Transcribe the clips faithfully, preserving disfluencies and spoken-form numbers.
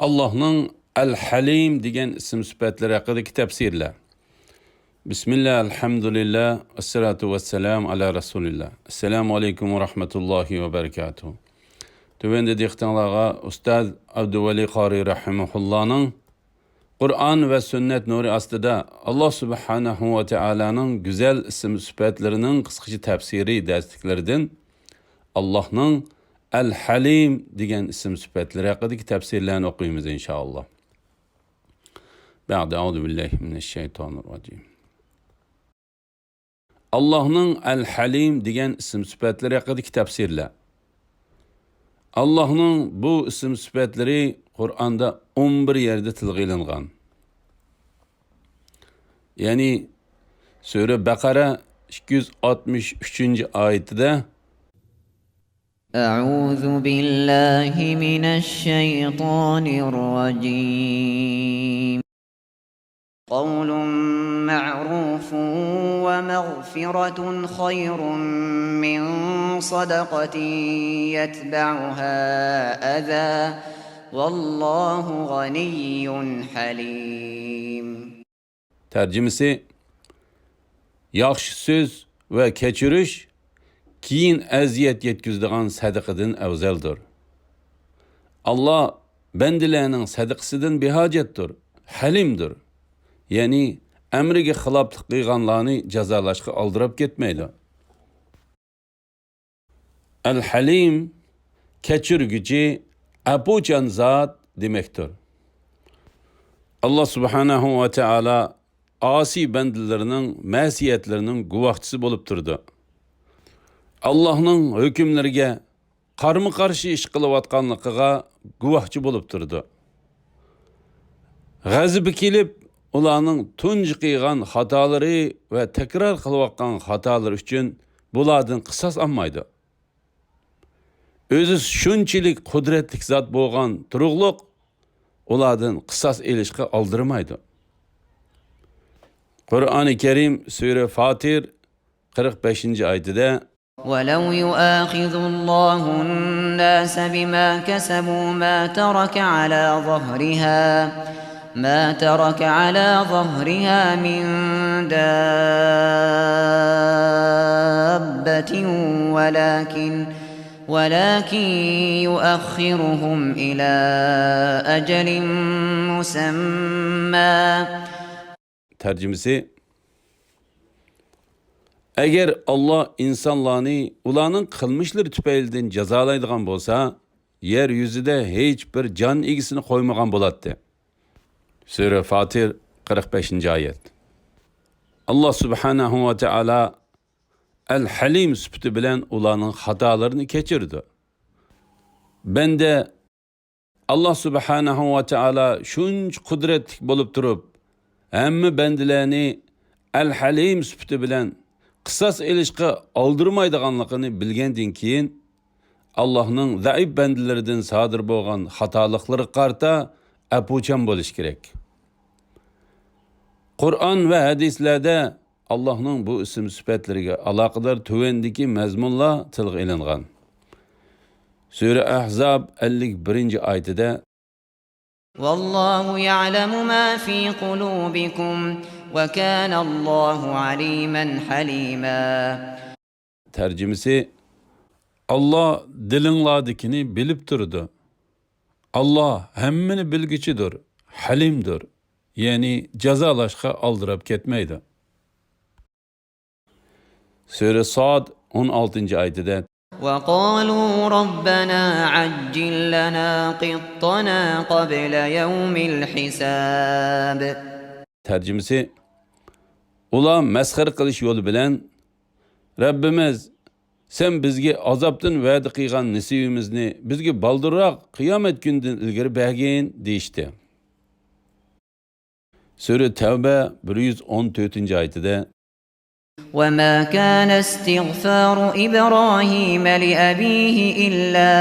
ئاللاھنىڭ ئەل-ھەلىم دېگەن ئىسىم سۈپەتلىرى ھەققىدىكى تەپسىرلەر. بىسمىللا، ئەلھەمدۇلىللا، ۋەسسالاتۇ ۋەسسالامۇ ئالا رەسۇلىللا. ئەسسالامۇ ئەلەيكۇم ۋە رەھمەتۇللاھى ۋە بەرىكاتۇھ. تۆۋەندە دىققىتىڭلارغا ئۇستاز ئابدۇۋەلى قارى رەھىمەھۇللانىڭ قۇرئان ۋە سۈننەت نۇرى ئاستىدا ئاللا سۇبھانەھۇ ۋە تائالانىڭ گۈزەل ئىسىم سۈپەتلىرىنىڭ قىسقىچە تەپسىرى دەرسلىكلىرىدىن ئاللاھنىڭ ئەل-ھەلىم دېگەن ئىسىم سۈپەتلىرى ھەققىدىكى تەپسىرلەرنى ئوقۇيمىز، ئىنشائاللا. بەئدە، ئەئۇزۇ بىللاھى مىنەششەيتانىرراجىم. ئاللاھنىڭ ئەل-ھەلىم دېگەن ئىسىم سۈپەتلىرى ھەققىدىكى تەپسىرلەر. ئاللاھنىڭ بۇ ئىسىم سۈپەتلىرى قۇرئاندا ئون بىر يەردە تىلغا ئېلىنغان. يەنى سۈرە بەقەرە ئىككى يۈز ئاتمىش ئۈچىنچى ئايىتىدە، أعوذ بالله من الشيطان الرجيم. قول معروف ومغفرة خير من صدقة يتبعها أذى والله غني حليم. تەرجىمىسى، ياخشى سۆز ۋە كەچۈرۈش كېيىن ئەزىيەت يەتكۈزىدىغان سەدىقىدىن ئەۋزەلدۇر. ئاللا بەندىلەرنىڭ سەدىقىسىدىن بىھاجەتتۇر، ھەلىمدۇر. يەنى ئەمرىگە خىلاپلىق قىلغانلارنى جازالاشقا ئالدىراپ كەتمەيدۇ. ئەل-ھەلىم، كەچۈرگۈچى، ئەپۇچان زات دېمەكتۇر. ئاللا سۇبھانەھۇ ۋە تائالا ئاسىي بەندىلىرىنىڭ مەسىيەتلىرىنىڭ گۇۋاھچىسى بولۇپ تۇرىدۇ. ئاللاھنىڭ ھۆكۈملىرىگە قارمۇ قارشى ئىش قىلىۋاتقانلىقىغا گۇۋاھچى بولۇپ تۇرىدۇ. غەزىپى كېلىپ، ئۇلارنىڭ تۇنجى قىلغان خاتالىرى ۋە تەكرار قىلىۋاتقان خاتالىرى ئۈچۈن بۇلاردىن قىساس ئالمايدۇ. ئۆزى شۇنچىلىك قۇدرەتلىك زات بولغان تۇرۇقلۇق ئۇلاردىن قىساس ئېلىشقا ئالدىرىمايدۇ. قۇرئانى كەرىم سۈرە فاتىر قىرىق بەشىنچى ئايىتىدە، ولو يؤاخذ الله الناس بما كسبوا ما ترك على ظهرها ما ترك على ظهرها من دابة ولكن ولكن يؤخرهم إلى أجل مسمى. تەرجىمىسى، ئەگەر ئاللا ئىنسانلارنى ئۇلارنىڭ قىلمىشلىرى تۈپەيلىدىن جازالايدىغان بولسا، يەر يۈزىدە ھېچ بىر جان ئىگىسىنى قويمىغان بولاتتى. سۈرە فاتىر، قىرىق بەشىنچى ئايەت. ئاللا سۇبھانەھۇ ۋە تائالا ئەل-ھەلىم سۈپىتى بىلەن ئۇلارنىڭ خاتالىرىنى كەچۈرىدۇ. بەندە ئاللا سۇبھانەھۇ ۋە تائالا شۇنچە قۇدرەتلىك بولۇپ تۇرۇپ، ھەممە بەندىلەرنى ئەل-ھەلىم سۈپىتى بىلەن قىساس ئېلىشقا ئالدىرىمايدىغانلىقىنى بىلگەندىن كېيىن، ئاللانىڭ زەئىپ بەندىلىرىدىن سادىر بولغان خاتالىقلىرىغا قارىتا ئەپۇچان بولۇش كېرەك. قۇرئان ۋە ھەدىسلەردە ئاللانىڭ بۇ ئىسىم سۈپەتلىرىگە ئالاقىدار تۆۋەندىكى مەزمۇنلار تىلغا ئېلىنغان. سۈرە ئەھزاب ئەللىك بىرىنچى ئايىتىدە، والله يعلم ما في قلوبكم وكان الله عليما حليما. تەرجىمىسى، ئاللا دىلىڭلاردىكىنى بىلىپ تۇرىدۇ. ئاللا ھەممىنى بىلگۈچىدۇر، ھەلىمدۇر، يەنى جازالاشقا ئالدىراپ كەتمەيدۇ. سۈرە ساد ئون ئالتىنچى ئايىتىدە، وقالوا ربنا عجل لنا قطنا قبل يوم الحساب. تەرجىمىسى، ئۇلار مەسخىرە قىلىش يولى بىلەن، رەببىمىز، سەن بىزگە ئازابتىن ۋەدە قىلغان نېسىۋىمىزنى بىزگە بالدۇرراق قىيامەت كۈنىدىن ئىلگىرى بەرگىن، دېيىشتى. سۈرە تەۋبە بىر يۈز ئون تۆتىنچى ئايىتىدە، وما كان استغفار إبراهيم لأبيه إلا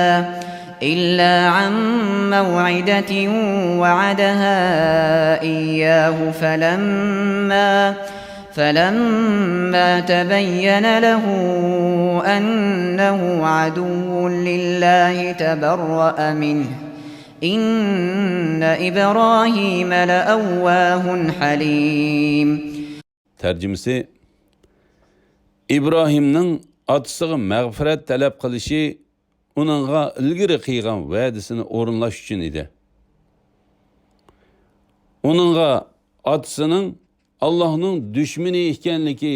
إلا عن موعدة وعدها إياه فلما فلما تبين له أنه عدو لله تبرأ منه إن إبراهيم لأواه حليم. تەرجىمىسى، ئىبراھىمنىڭ ئاتىسىغا مەغپىرەت تەلەپ قىلىشى ئۇنىڭغا ئىلگىرى قىلغان ۋەدىسىنى ئورۇنلاش ئۈچۈن ئىدى. ئۇنىڭغا ئاتىسىنىڭ ئاللاھنىڭ دۈشمىنى ئىكەنلىكى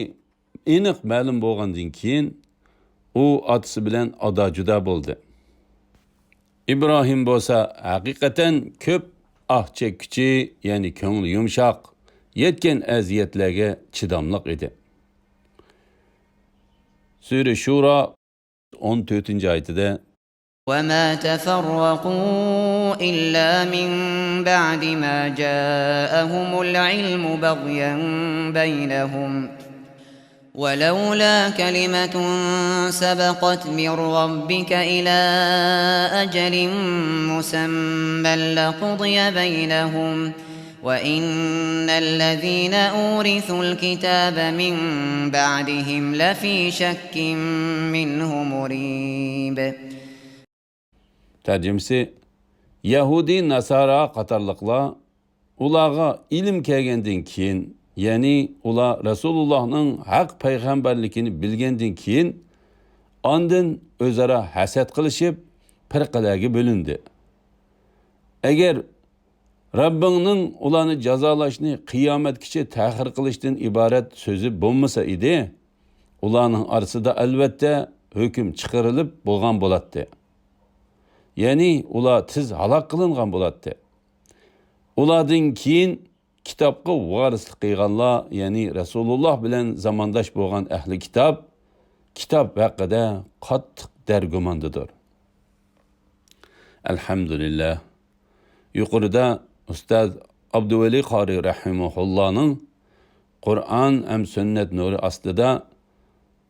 ئېنىق مەلۇم بولغاندىن كېيىن، ئۇ ئاتىسى بىلەن ئادا-جۇدا بولدى. ئىبراھىم بولسا ھەقىقەتەن كۆپ ئاھ چەككۈچى، يەنى كۆڭلى يۇمشاق، يەتكەن ئەزىيەتلەرگە چىداملىق ئىدى. سۈرە شۇرا، ئون تۆتىنچى ئايىتىدە، وما تفرقوا إلا من بعد ما جاءهم العلم بغيا بينهم ولولا كلمة سبقت من ربك إلى أجل مسمى لقضي بينهم وإن الذين أورثوا الكتاب من بعدهم لفي شك منه مريب. تەرجىمىسى، يەھۇدىي، ناسارا قاتارلىقلار ئۇلارغا ئىلىم كەلگەندىن كېيىن، يەنى ئۇلار رەسۇلۇللاھنىڭ ھەق پەيغەمبەرلىكىنى بىلگەندىن كېيىن، ئاندىن ئۆزئارا ھەسەت قىلىشىپ، پىرقىلەرگە بۆلۈندى. ئەگەر رەببىڭنىڭ ئۇلارنى جازالاشنى قىيامەتكىچە تەخىر قىلىشتىن ئىبارەت سۆزى بولمىسا ئىدى، ئۇلارنىڭ ئارىسىدا ئەلۋەتتە ھۆكۈم چىقىرىلىپ بولغان بولاتتى. يەنى ئۇلار تېز ھالاك قىلىنغان بولاتتى. ئۇلاردىن كېيىن كىتابقا ۋارىسلىق قىلغانلار، يەنى رەسۇلۇللاھ بىلەن زامانداش بولغان ئەھلى كىتاب، كىتاب ھەققىدە قاتتىق دەرگۇماندىدۇر. ئەلھەمدۇلىللاھ. يۇقىرىدا ئۇستاز ئابدۇۋەلى قارى رەھىمەھۇللانىڭ قۇرئان ھەم سۈننەت نۇرى ئاستىدا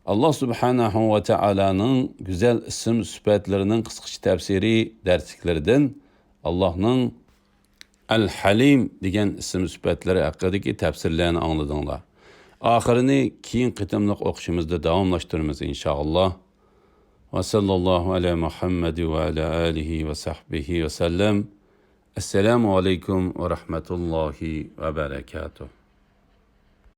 ئاللاھ سۇبھانەھۇ ۋە تائالانىڭ گۈزەل ئىسىم سۈپەتلىرىنىڭ قىسقىچە تەپسىرىي دەرسلىكلىرىدىن ئاللاھنىڭ ئەل-ھەلىم دېگەن ئىسىم سۈپەتلىرى ھەققىدىكى تەپسىرلەرنى ئاڭلىدىڭلار. ئاخىرىنى كېيىن قېتىملىق ئوقۇشىمىزدا داۋاملاشتۇرىمىز، ئىنشائاللاھ. ۋە سەللەللاھۇ ئەلە مۇھەممەد ۋە ئەلە ئالىھى ۋە سەھبىھى ۋە سەللەم. ئەسسالامۇ ئەلەيكۇم ۋە رەھمەتۇللاھى ۋە بەرەكاتۇھ.